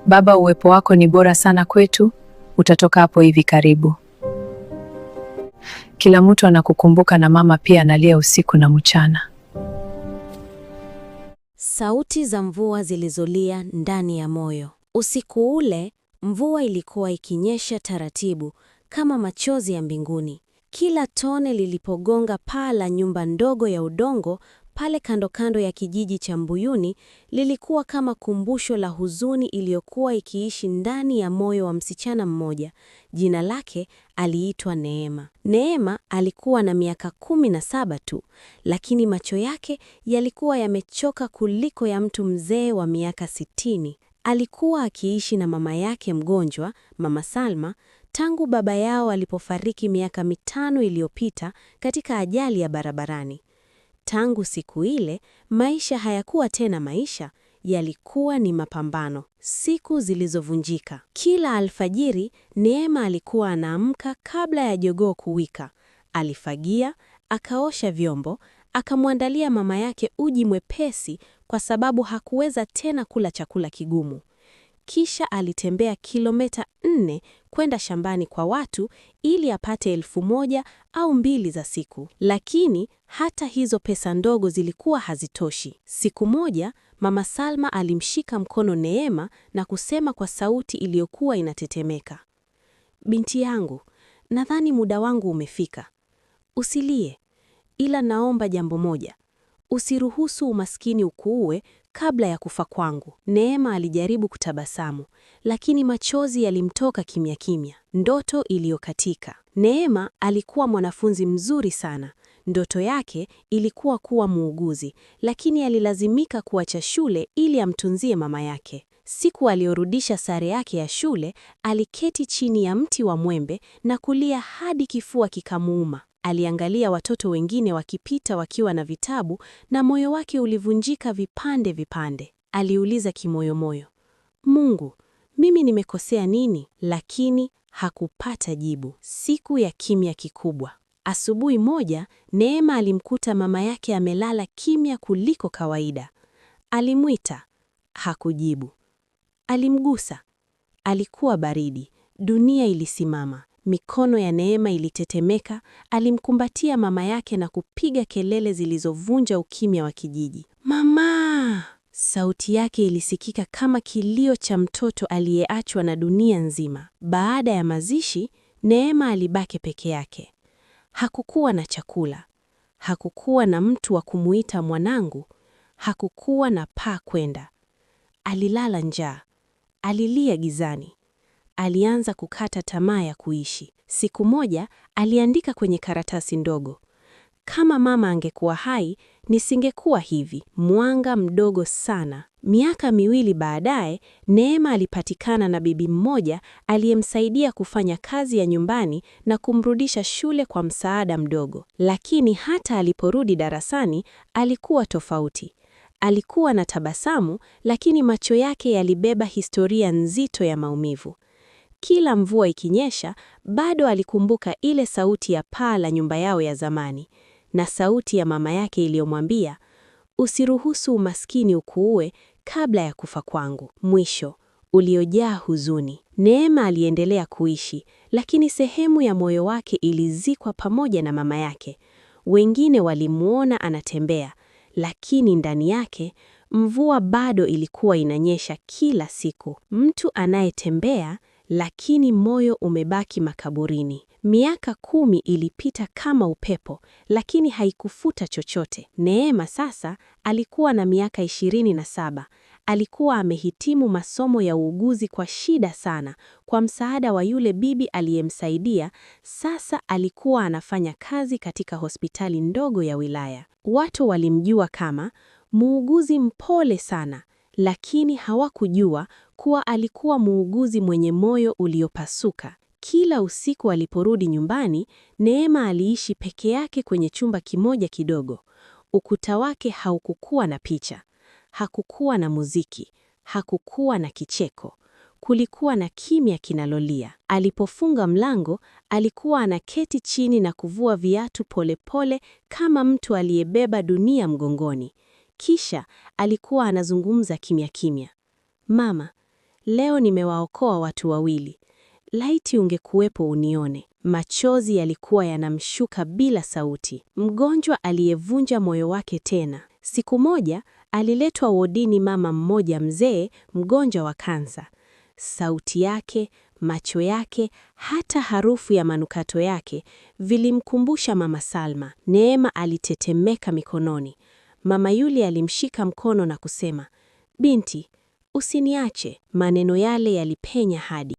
Baba, uwepo wako ni bora sana kwetu, utatoka hapo hivi karibu. Kila mtu anakukumbuka na mama pia analia usiku na mchana. Sauti za mvua zilizolia ndani ya moyo. Usiku ule, mvua ilikuwa ikinyesha taratibu kama machozi ya mbinguni. Kila tone lilipogonga paa la nyumba ndogo ya udongo pale kando kando ya kijiji cha Mbuyuni lilikuwa kama kumbusho la huzuni iliyokuwa ikiishi ndani ya moyo wa msichana mmoja. Jina lake aliitwa Neema. Neema alikuwa na miaka 17 tu, lakini macho yake yalikuwa yamechoka kuliko ya mtu mzee wa miaka 60. Alikuwa akiishi na mama yake mgonjwa, Mama Salma, tangu baba yao alipofariki miaka 5 iliyopita katika ajali ya barabarani. Tangu siku ile, maisha hayakuwa tena maisha, yalikuwa ni mapambano. Siku zilizovunjika. Kila alfajiri, Neema alikuwa anaamka kabla ya jogoo kuwika. Alifagia, akaosha vyombo, akamwandalia mama yake uji mwepesi kwa sababu hakuweza tena kula chakula kigumu. Kisha alitembea kilomita 4 kwenda shambani kwa watu ili apate 1,000 au 2 za siku. Lakini hata hizo pesa ndogo zilikuwa hazitoshi. Siku moja, Mama Salma alimshika mkono Neema na kusema kwa sauti iliyokuwa inatetemeka, "Binti yangu, nadhani muda wangu umefika. Usilie, ila naomba jambo moja. Usiruhusu umaskini ukuue kabla ya kufa kwangu." Neema alijaribu kutabasamu, lakini machozi yalimtoka kimya kimya. Ndoto iliyokatika. Neema alikuwa mwanafunzi mzuri sana. Ndoto yake ilikuwa kuwa muuguzi, lakini alilazimika kuacha shule ili amtunzie mama yake. Siku aliyorudisha sare yake ya shule, aliketi chini ya mti wa mwembe na kulia hadi kifua kikamuuma. Aliangalia watoto wengine wakipita wakiwa na vitabu na moyo wake ulivunjika vipande vipande. Aliuliza kimoyomoyo, "Mungu, mimi nimekosea nini?" Lakini hakupata jibu. Siku ya kimya kikubwa. Asubuhi moja, Neema alimkuta mama yake amelala kimya kuliko kawaida. Alimwita, hakujibu. Alimgusa, alikuwa baridi. Dunia ilisimama. Mikono ya Neema ilitetemeka. Alimkumbatia mama yake na kupiga kelele zilizovunja ukimya wa kijiji. "Mama!" Sauti yake ilisikika kama kilio cha mtoto aliyeachwa na dunia nzima. Baada ya mazishi, Neema alibaki peke yake. Hakukuwa na chakula, hakukuwa na mtu wa kumuita mwanangu, hakukuwa na pa kwenda. Alilala njaa, alilia gizani. Alianza kukata tamaa ya kuishi. Siku moja aliandika kwenye karatasi ndogo, "Kama mama angekuwa hai, nisingekuwa hivi." Mwanga mdogo sana. Miaka 2 baadaye, Neema alipatikana na bibi mmoja aliyemsaidia kufanya kazi ya nyumbani na kumrudisha shule kwa msaada mdogo. Lakini hata aliporudi darasani, alikuwa tofauti. Alikuwa na tabasamu, lakini macho yake yalibeba historia nzito ya maumivu. Kila mvua ikinyesha, bado alikumbuka ile sauti ya paa la nyumba yao ya zamani na sauti ya mama yake iliyomwambia, "Usiruhusu umaskini ukuue kabla ya kufa kwangu." Mwisho uliojaa huzuni. Neema aliendelea kuishi, lakini sehemu ya moyo wake ilizikwa pamoja na mama yake. Wengine walimuona anatembea, lakini ndani yake mvua bado ilikuwa inanyesha kila siku. Mtu anayetembea lakini moyo umebaki makaburini. Miaka 10 ilipita kama upepo, lakini haikufuta chochote. Neema sasa alikuwa na miaka 27. Alikuwa amehitimu masomo ya uuguzi kwa shida sana, kwa msaada wa yule bibi aliyemsaidia. Sasa alikuwa anafanya kazi katika hospitali ndogo ya wilaya. Watu walimjua kama muuguzi mpole sana, lakini hawakujua kuwa alikuwa muuguzi mwenye moyo uliopasuka. Kila usiku aliporudi nyumbani, Neema aliishi peke yake kwenye chumba kimoja kidogo. Ukuta wake haukukuwa na picha, hakukuwa na muziki, hakukuwa na kicheko. Kulikuwa na kimya kinalolia. Alipofunga mlango, alikuwa anaketi chini na kuvua viatu polepole kama mtu aliyebeba dunia mgongoni. Kisha alikuwa anazungumza kimya kimya. "Mama, Leo nimewaokoa watu wawili. Laiti ungekuwepo unione. Machozi yalikuwa yanamshuka bila sauti. Mgonjwa aliyevunja moyo wake tena. Siku moja aliletwa wodini mama mmoja mzee, mgonjwa wa kansa. Sauti yake, macho yake, hata harufu ya manukato yake vilimkumbusha mama Salma. Neema alitetemeka mikononi. Mama yule alimshika mkono na kusema, binti, usiniache. Maneno yale yalipenya hadi